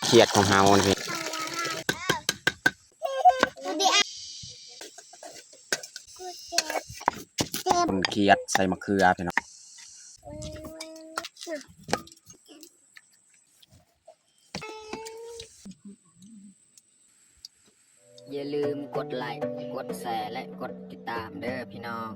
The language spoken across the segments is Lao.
ຂຽດຂອງເຮົານີ້ ຄົນຂຽດໃສ່ມະເຂືອ ພີ່ນ້ອງ. ຢ່າລືມກົດໄລ, ກົດແຊ ແລະ ກົດຕິດຕາມເດີພີ່ນ້ອງ.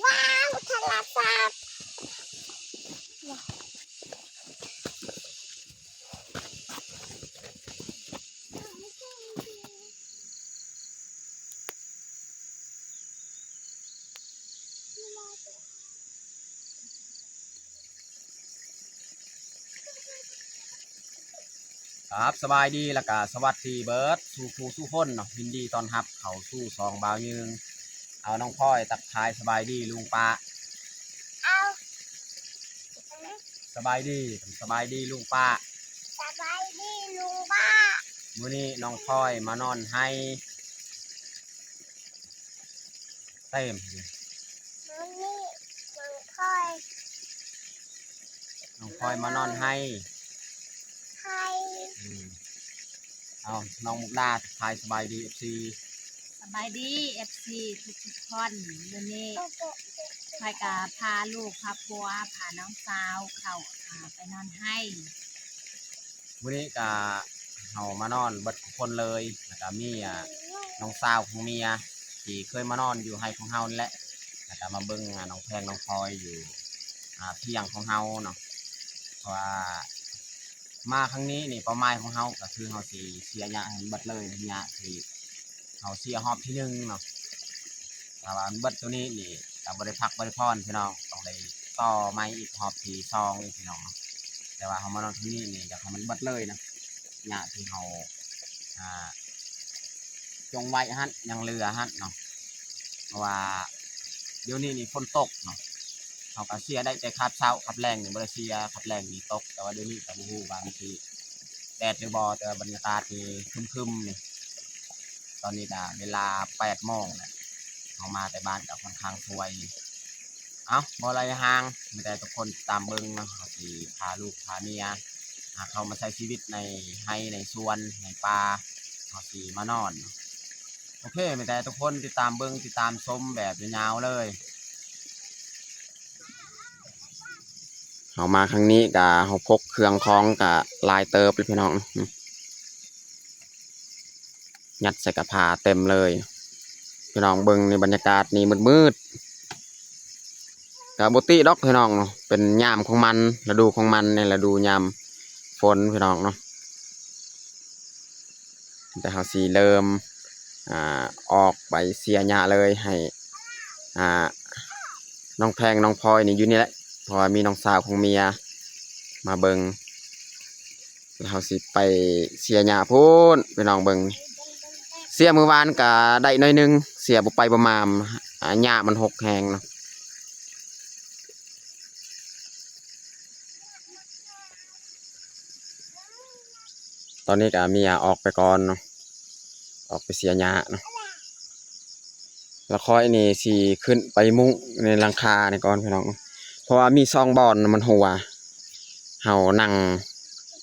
ວ້າວ ໂທລະສັບ. ຄັບ ສະບາຍດີ ແລ້ວກະສະຫວັດດີເບີດສູ່ຜູ້ສູ່ຄົນເນາະ, ຍິນດີຕ້ອນຮັບເຂົ້າສູ່ຊ່ອງບ່າວຍືງ. ເອົາ ນ້ອງພອຍ ທັກທາຍສະບາຍດີລຸງປ້າ. ເອົາ ສະບາຍດີ ສະບາຍດີລຸງປ້າ. ສະບາຍດີລຸງປ້າ. ມື້ນີ້ນ້ອງພອຍມານອນໄຮ່ ເຕັມ. ມື້ນີ້ນ້ອງພອຍ ນ້ອງພອຍມານອນໄຮ່ ໄຮ່. ອືມ ເອົາ ນ້ອງມຸກດາ ທັກທາຍສະບາຍດີເອັຟຊີ. ສະບາຍດີເອັຟຊີທຸກໆຄົນ. ມື້ນີ້ຂ້ອຍກະພາລູກພາຜົວ ພານ້ອງສາວເຂົ້າ ອ່າ ໄປນອນໄຮ່. ມື້ນີ້ກະເຮົາມານອນເບິດທຸກຄົນເລີຍ ແລ້ວກະມີ ອ່າ ນ້ອງສາວຂອງເມຍທີ່ເຄີຍມານອນຢູ່ໄຮ່ຂອງເຮົານີ້ແຫຼະ ແລ້ວກະມາເບິ່ງ ອ່າ ນ້ອງແພງນ້ອງພອຍຢູ່ ອ່າ ພຽງຂອງເຮົາເນາະ. ເພາະວ່າມາຄັ້ງນີ້ນີ້ ເປົ້າໝາຍຂອງເຮົາກະຄືເຮົາຊິເສຍຫຍ້າໃຫ້ມັນເບິດເລີຍ ຫຍ້າທີ່ເຮົາເສຍຮອບທີໜຶ່ງເນາະ. ຖ້າວ່າມັນເບິດໂຕນີ້ນີ້ ກະບໍ່ໄດ້ພັກບໍ່ໄດ້ຜ່ອນພີ່ນ້ອງ, ຕ້ອງໄດ້ຕໍ່ໃໝ່ອີກຮອບທີສອງອີກພີ່ນ້ອງເນາະ. ແຕ່ວ່າເຮົາມານອນທີ່ນີ້ນີ້ ຢາກໃຫ້ມັນເບິດເລີຍນະ ຫຍ້າທີ່ເຮົາ ອ່າ ຈົ່ງໄວ້ຫັ້ນ ຍັງເຫຼືອຫັ້ນເນາະ. ເພາະວ່າດຽວນີ້ນີ້ຝົນຕົກເນາະ, ເຮົາກະເສຍໄດ້ແຕ່ຄາບເຊົ້າ ຄາບແລງນີ້ບໍ່ໄດ້ເສຍ, ຄາບແລງນີ້ຕົກ. ແຕ່ວ່າດຽວນີ້ກະບໍ່ຮູ້ວ່າມັນຊິແດດຫຼືບໍ່, ແຕ່ວ່າບັນຍາກາດນີ້ຄຶ້ມໆນີ້. ຕອນນີ້ກະເວລາແປດໂມງແລ້ວ, ເຮົາມາແຕ່ບ້ານກະຂ້ອນຂ້າງສວຍ. ເອົ້າ ບໍ່ໄຫຼຫ່າງ, ມີແຕ່ທຸກຄົນຕິດຕາມເບິ່ງເນາະ, ເຮົາຊິພາລູກພາເມຍ ຫາເຂົ້າມາໃຊ້ຊີວິດໃນໄຮ່ໃນສວນໃນປ່າ, ເຮົາຊິມານອນ. ໂອເຄ ມີແຕ່ທຸກຄົນຕິດຕາມເບິ່ງ ຕິດຕາມຊົມແບບຍາວໆເລີຍ. ເຮົາມາຄັ້ງນີ້ກະເຮົາພົກເຄື່ອງຂອງກະຫຼາຍເຕີບເລີຍພີ່ນ້ອງ, ຍັດໃສ່ກະພາເຕັມເລີຍ. ພີ່ນ້ອງເບິ່ງໃນບັນຍາກາດນີ້ມືດໆ ກະບໍ່ຕິດອກພີ່ນ້ອງເນາະ, ເປັນຍາມຂອງມັນ ລະດູຂອງມັນໃນລະດູຍາມຝົນພີ່ນ້ອງເນາະ. ແຕ່ເຮົາຊິເລີ່ມ ອ່າ ອອກໄປເສຍຫຍ້າເລີຍ ໃຫ້ ອ່າ ນ້ອງແພງນ້ອງພອຍນີ້ຢູ່ນີ້ແຫຼະ, ເພາະວ່າມີນ້ອງສາວຂອງເມຍມາເບິ່ງ. ແລ້ວເຮົາຊິໄປເສຍຫຍ້າພຸ້ນ ພີ່ນ້ອງເບິ່ງ. ເສຍມື້ວານກະໄດ້ໜ້ອຍໜຶ່ງ, ເສຍບໍ່ໄປບໍ່ມາ ອ່າ ຫຍ້າມັນຫົກແຮງເນາະ. ຕອນນີ້ກະເມຍອອກໄປກ່ອນເນາະ, ອອກໄປເສຍຫຍ້າເນາະ. ແລ້ວຂ້ອຍນີ້ຊິຂຶ້ນໄປມຸງໃນຫຼັງຄານີ້ກ່ອນພີ່ນ້ອງ, ເພາະວ່າມີສອງບ່ອນມັນຮົ່ວ. ເຮົານັ່ງ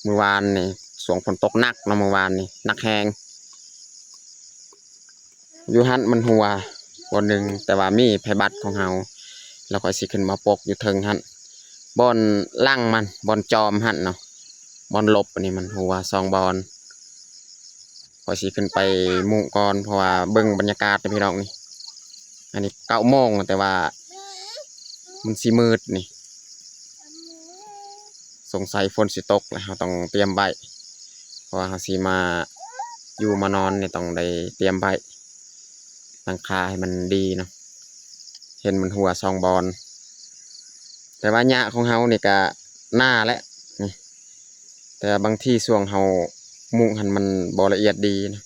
ມື້ວານນີ້ ຊ່ວງຝົນຕົກໜັກເນາະ, ມື້ວານນີ້ໜັກແຮງ. ຢູ່ຫັ້ນມັນຮົ່ວບ່ອນໜຶ່ງ, ແຕ່ວ່າມີໄພບັດຂອງເຮົາ, ແລ້ວຂ້ອຍຊິຂຶ້ນມາປົກຢູ່ເທິງຫັ້ນ. ບ່ອນຫຼັງມັນ ບ່ອນຈອມຫັ້ນເນາະ, ບ່ອນຫຼົບອັນນີ້ມັນຮົ່ວສອງບ່ອນ. ຂ້ອຍຊິຂຶ້ນໄປມຸງກ່ອນ ເພາະວ່າເບິ່ງບັນຍາກາດເດີພີ່ນ້ອງນີ້. ອັນນີ້ເກົ້າໂມງ ແຕ່ວ່າມັນຊິມືດນີ້. ເສ ສົງໄສຝົນຊິຕົກແລ້ວ ເຮົາຕ້ອງຕຽມໄວ້ ເພາະວ່າເຮົາຊິມາຢູ່ມານອນນີ້ ຕ້ອງໄດ້ຕຽມໄວ້ຫຼັງຄາໃຫ້ມັນດີເນາະ ເຫັນມັນຮົ່ວສອງບ່ອນ. ແຕ່ວ່າຫຍ້າຂອງເຮົານີ້ກະໜາແຫຼະນີ້ ແຕ່ວ່າບາງທີຊ່ວງເຮົາມຸງຫັ້ນມັນບໍ່ລະອຽດດີນະ.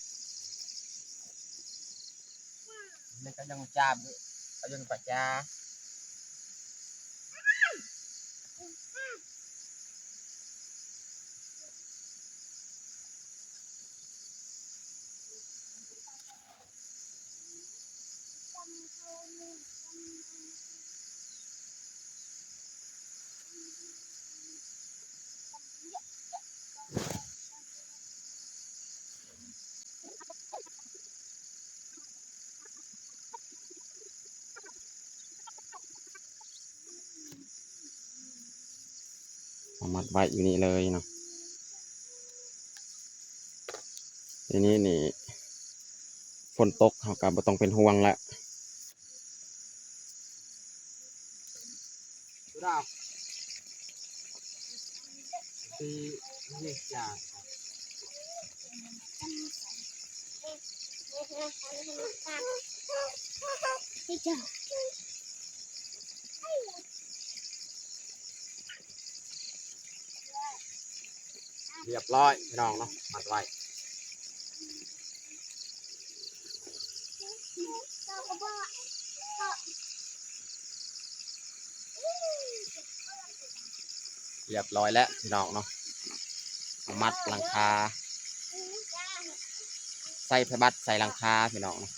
ເອົາມັດໄວ້ຢູ່ນີ້ເລີຍເນາະ. ທີນີ້ນີ້ຝົນຕົກເຮົາກໍບໍ່ຕ້ອງເປັນຫ່ວງລະ. ຮຽບຮ້ອຍພີ່ນ້ອງເນາະ ມັດໄວ້ ຮຽບຮ້ອຍແລ້ວພີ່ນ້ອງເນາະ ເອົາມັດຫຼັງຄາ ໃສ່ຜ້າບັດໃສ່ຫຼັງຄາພີ່ນ້ອງເນາະ.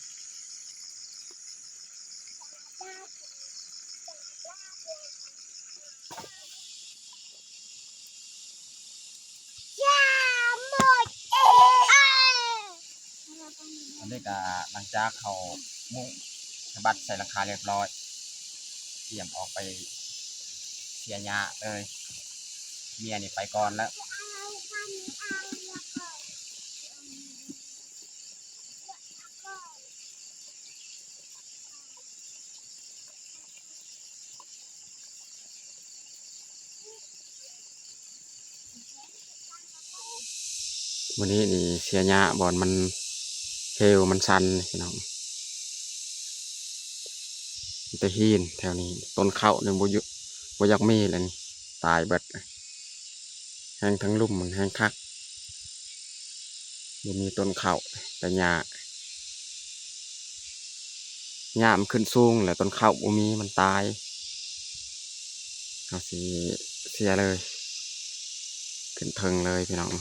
ອັນນີ້ກໍຫຼັງຈາກເຮົາມຸງສະບັດໃສ່ຫຼັງຄາຮຽບຮ້ອຍ ກຽມອອກໄປເສຍຫຍ້າເລີຍ ເມຍນີ້ໄປກ່ອນແລ້ວ. ມື້ນີ້ນີ້ເສຍຫຍ້າບ່ອນມັນເຫວມັນຊັນພີ່ນ້ອງ ມີແຕ່ຫີນແຖວນີ້ ຕົ້ນເຂົ້ານີ້ບໍ່ຢູ່ ບໍ່ຢາກມີແລ້ວນີ້ ຕາຍເບິດ ແຮງທັງລຸ່ມແຮງຄັກ ບໍ່ມີຕົ້ນເຂົ້າ ແຕ່ຫຍ້າ ຫຍ້າມັນຂຶ້ນສູງແລ້ວ ຕົ້ນເຂົ້າບໍ່ມີ ມັນຕາຍ ເຮົາຊິເສຍເລີຍ ຂຶ້ນເທິງເລີຍພີ່ນ້ອງ.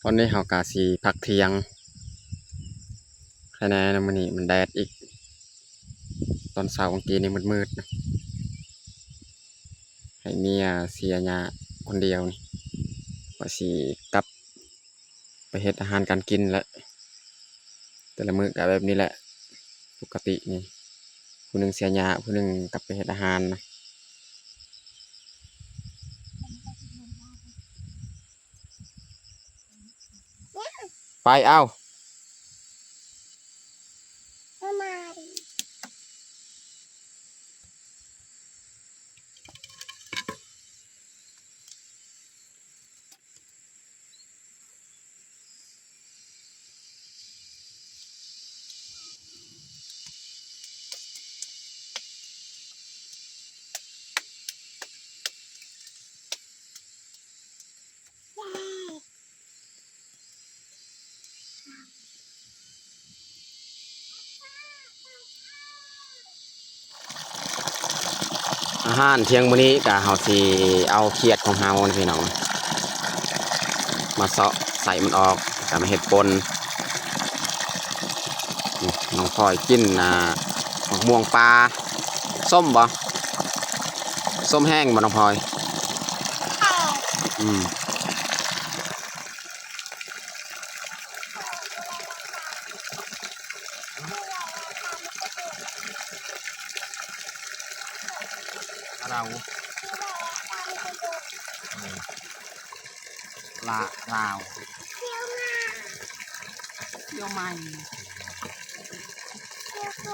ຕອນນີ້ເຮົາກະຊິພັກທ່ຽງ ໃຄແນ່ນະ ມື້ນີ້ມັນແດດອີກ ຕອນເຊົ້າມື້ກີ້ນີ້ມືດໆນະ ໃຫ້ເມຍເສຍຫຍ້າຄົນດຽວນີ້. ກະຊິກັບໄປເຮັດອາຫານການກິນແຫຼະ. ແຕ່ລະມື້ກະແບບນີ້ແຫຼະ ປົກກະຕິນີ້ ຜູ້ໜຶ່ງເສຍຫຍ້າ ຜູ້ໜຶ່ງກັບໄປເຮັດອາຫານນະ. ໄປເອົາ. ອາຫານທ່ຽງມື້ນີ້ກະເຮົາຊິເອົາຂຽດຂອງເຮົານີ້ພີ່ນ້ອງ ມາເຊາະໄສ້ມັນອອກ ກະມາເຮັດປົ່ນ. ອືມ ນ້ອງພອຍກິນ ອ່າ ໝາກມ່ວງປ່າ ສົ້ມບໍ່? ສົ້ມແຮງບໍ່ນ້ອງພອຍ? ອືມ. ລາວ ເອີ ລາ ລາວ ທ່ຽວໃໝ່ ທ່ຽວໃໝ່.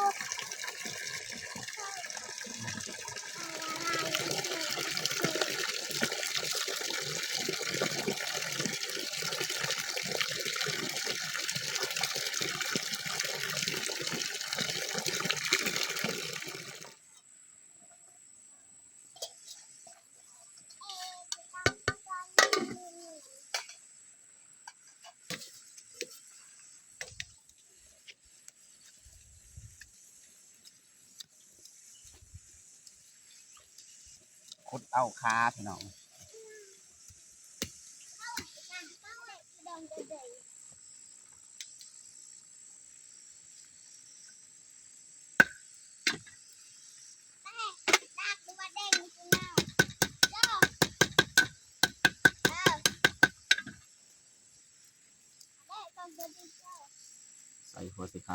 ຂຸດເອົາຄາພີ່ນ້ອງ. ໃສ່ຫົວສີໄຄ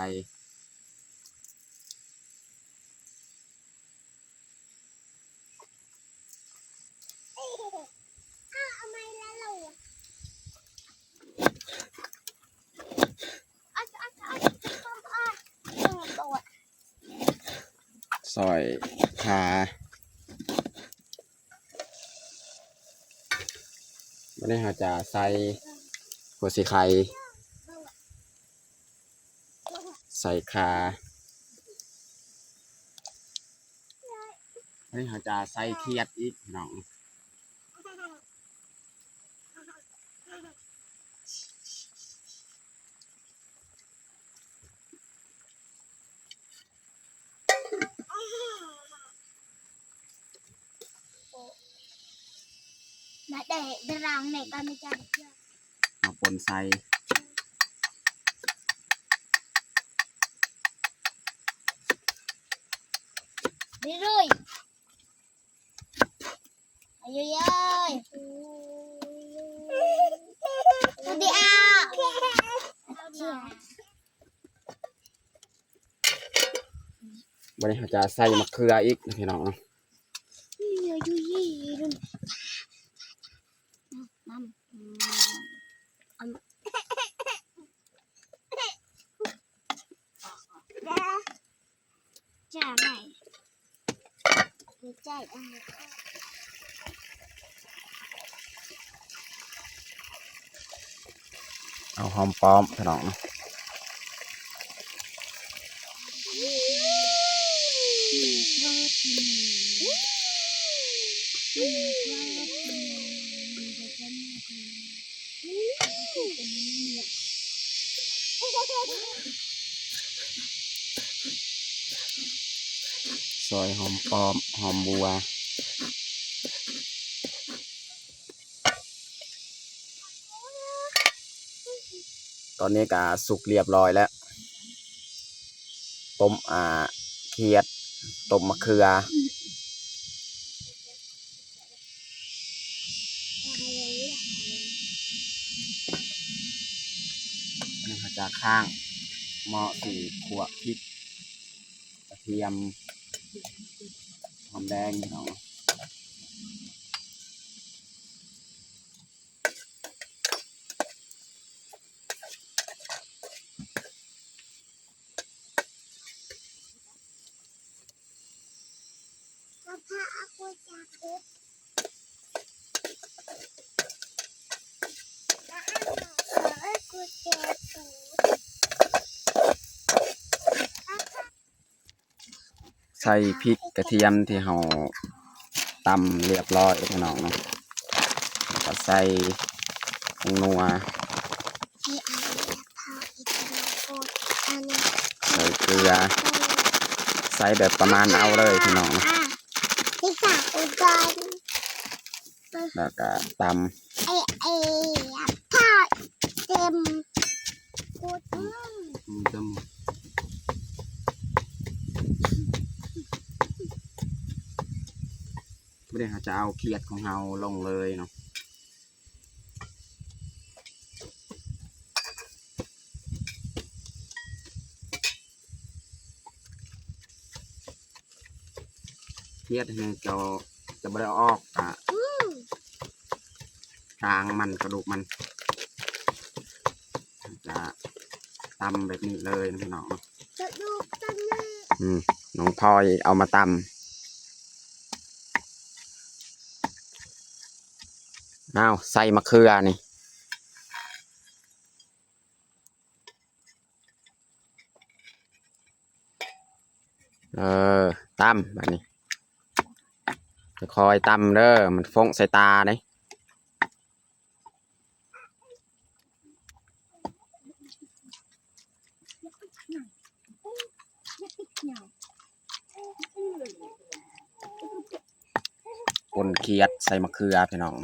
ຊອຍຂາ. ບາດນີ້ເຮົາຈະໃສ່ຫົວສີໄຄ ໃສ່ຂ່າ. ບາດນີ້ເຮົາຈະໃສ່ຂຽດອີກພີ່ນ້ອງ. ມາແຕ່ດາລາງໃນການວິຈັຍ ມາປົນໃສ່ ໄປເລີຍ. ອາຍຸເອີຍ ເອົາເດອາ. ບາດນີ້ເຮົາຈະໃສ່ມະເຂືອອີກນະພີ່ນ້ອງເນາະ. ເອົາຫອມປ້ອມພີ່ນ້ອງເນາະ. ຊອຍຫອມປ້ອມ ຫອມບົວ. ຕອນນີ້ກະສຸກລຽບລ້ອຍແລ້ວ ຕົ້ມ ອ່າ ຂຽດ ຕົ້ມມະເຂືອ. ຈາກຂ້າງໝໍ້ ຊິຂົ້ວພິກ ກະທຽມ ຫອມແດງເນາະ. ໃສ່ພິກກະທຽມທີ່ເຮົາຕຳລຽບຮ້ອຍ ພີ່ນ້ອງເນາະ ແລ້ວກໍໃສ່ຜົງນົວ ໃສ່ເກືອ ໃສ່ແບບປະມານເອົາເລີຍ ພີ່ນ້ອງເນາະ. ແລ້ວກະຕຳ ເອ ເອ ເຕັມ ອືມ ຕຳ ບາດນີ້ເຮົາຈະເອົາຂຽດຂອງເຮົາລົງເລີຍເນາະ. ຂຽດໃຫ້ເຈົ້າ ຈະບໍ່ໄດ້ເອົາອອກ ອາ ອືມ ກາງມັນ ກະດູກມັນ ຈະຕຳແບບນີ້ເລີຍ ພີ່ນ້ອງເນາະ. ກະດູກຕົວນີ້ ອືມ ນ້ອງພອຍເອົາມາຕຳ. ອ້າວ ໃສ່ມະເຂືອນີ້ ເອີ ຕຳບາດນີ້ ຄ່ອຍໆ ຕຳເດີ ມັນຟົ້ງໃສ່ຕາເດ້. ປົນຂຽດໃສ່ມະເຂືອ ພີ່ນ້ອງ.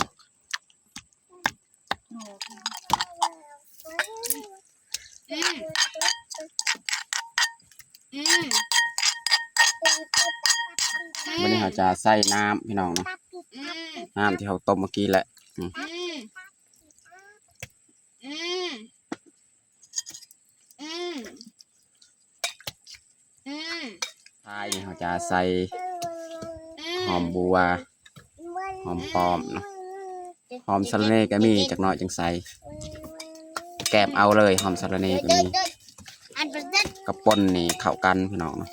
ບາດນີ້ເຮົາຈະໃສ່ນ້ຳ ພີ່ນ້ອງເນາະ ນ້ຳທີ່ເຮົາຕົ້ມເມື່ອກີ້ແຫຼະ. ອືມ ອືມ ອືມ ທ້າຍນີ້ເຮົາຈະໃສ່ຫອມບົວ ຫອມປ້ອມເນາະ ຫອມສະລະເໜ່ກໍມີຈັກໜ້ອຍຈັ່ງໃສ່ ແກບເອົາເລີຍ ຫອມສະລະເໜ່ກໍມີ ກັບປົ່ນນີ້ເຂົ້າກັນ ພີ່ນ້ອງເນາະ.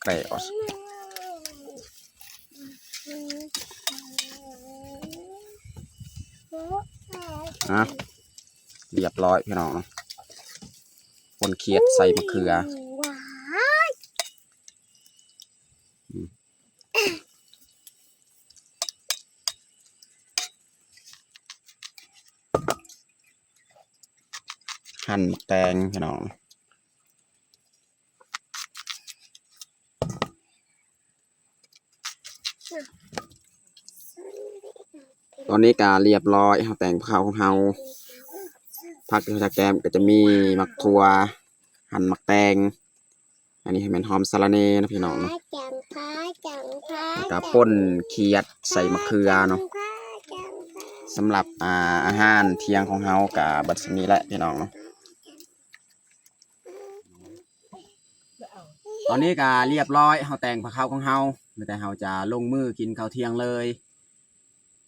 ແກະອອກ ອ່ະ ລຽບຮ້ອຍ ພີ່ນ້ອງເນາະ ປົນຂຽດໃສ່ມະເຂືອ. ອືມ ຫັ່ນໝາກແຕງ ພີ່ນ້ອງ. ຕອນນີ້ກະລຽບຮ້ອຍ ເຮົາແຕ່ງກັບເຂົ້າຂອງເຮົາ ຜັກທີ່ເຮົາຈະແກມກໍຈະມີໝາກຖົ່ວ ຫັ່ນໝາກແຕງ ອັນນີ້ແມ່ນຫອມສະລະເໜ່ເນາະ ພີ່ນ້ອງເນາະ ແລ້ວກະປົ່ນຂຽດໃສ່ໝາກເຂືອເນາະ. ສຳລັບ ອ່າ ອາຫານທ່ຽງຂອງເຮົາກະເບິດສ່ຳນີ້ແຫຼະ ພີ່ນ້ອງເນາະ. ຕອນນີ້ກະລຽບຮ້ອຍ ເຮົາແຕ່ງກັບເຂົ້າຂອງເຮົາ ມີແຕ່ເຮົາຈະລົງມືກິນເຂົ້າທ່ຽງເລີຍ.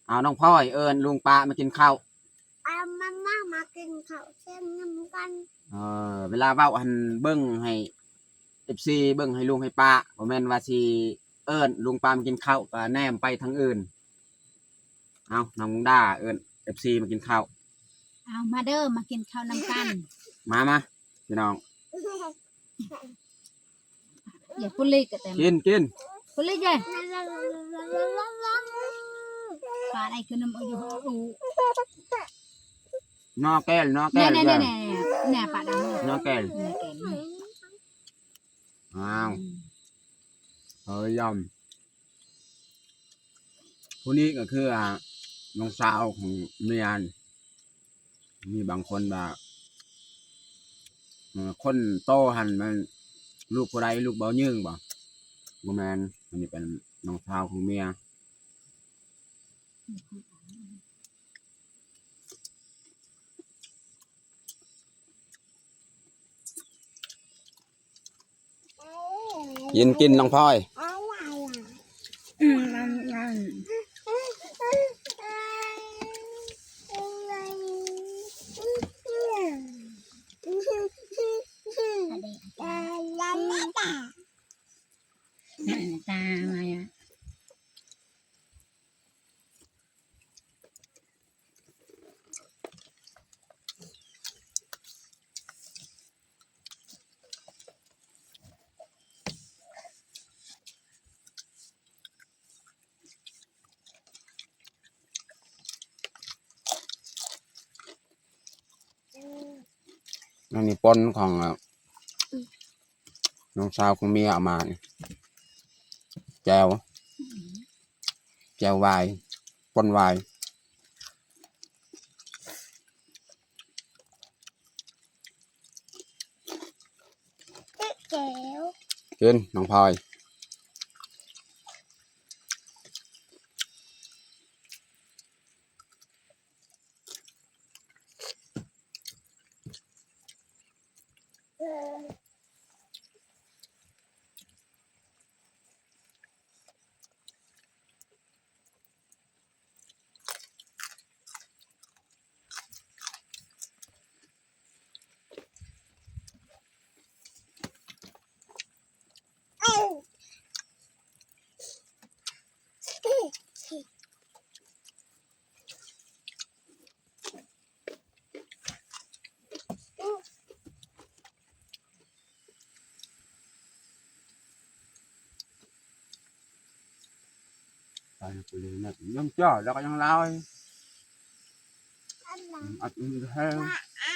ເອົາ ນ້ອງພອຍ ເອີ້ນລຸງປ້າມາກິນເຂົ້າ. ເອົາ ມາ ມາ ມາກິນເຂົ້າທ່ຽງນຳກັນ. ເອີ ເວລາເວົ້າຫັ້ນເບິ່ງໃຫ້ ເອັຟຊີ ເບິ່ງໃຫ້ລຸງໃຫ້ປ້າ ບໍ່ແມ່ນວ່າຊິເອີ້ນລຸງປ້າມາກິນເຂົ້າ ກະແນມໄປທາງອື່ນ. ເອົາ ນ້ອງມຸກດາ ເອີ້ນ ເອັຟຊີ ມາກິນເຂົ້າ. ເອົາ ມາເດີ ມາກິນເຂົ້ານຳກັນ. ມາ ມາ ພີ່ນ້ອງ ຢ່າປຸລິກະແຕ່ ກິນ ກິນ ປຸລິກເດ້. ປາໄດ້ຄືນຳ ເອົາຢູ່ ນອແກນ ນອແກນ ແນ່ໆໆ ແນ່ ປາດຳ ນອແກນ ນອແກນ. ອ້າວ ອືມ ເອີ ຢຳ. ຜູ້ນີ້ກໍຄື ອ່າ ນ້ອງສາວຂອງເມຍ. ມີບາງຄົນວ່າ ເອີ ຄົນໂຕຫັ້ນແມ່ນລູກຜູ້ໃດ ລູກເບົາຍືງບໍ? ບໍ່ແມ່ນ ອັນນີ້ເປັນນ້ອງສາວຂອງເມຍ. ກິນ ກິນ ນ້ອງພອຍ. ອັນນີ້ປົ່ນຂອງ ອາ ນ້ອງສາວຂອງເມຍເອົາມານີ້ ແຈ່ວ ແຈ່ວຫວາຍ ປົ່ນຫວາຍ. ແຈ່ວ ກິນ ນ້ອງພອຍ. ໄປພຸ້ນເລີຍນະ ຍັງຈ້ອຍ ແລ້ວກໍຍັງຫຼາຍ ອັດ ອັດ ແຮງ.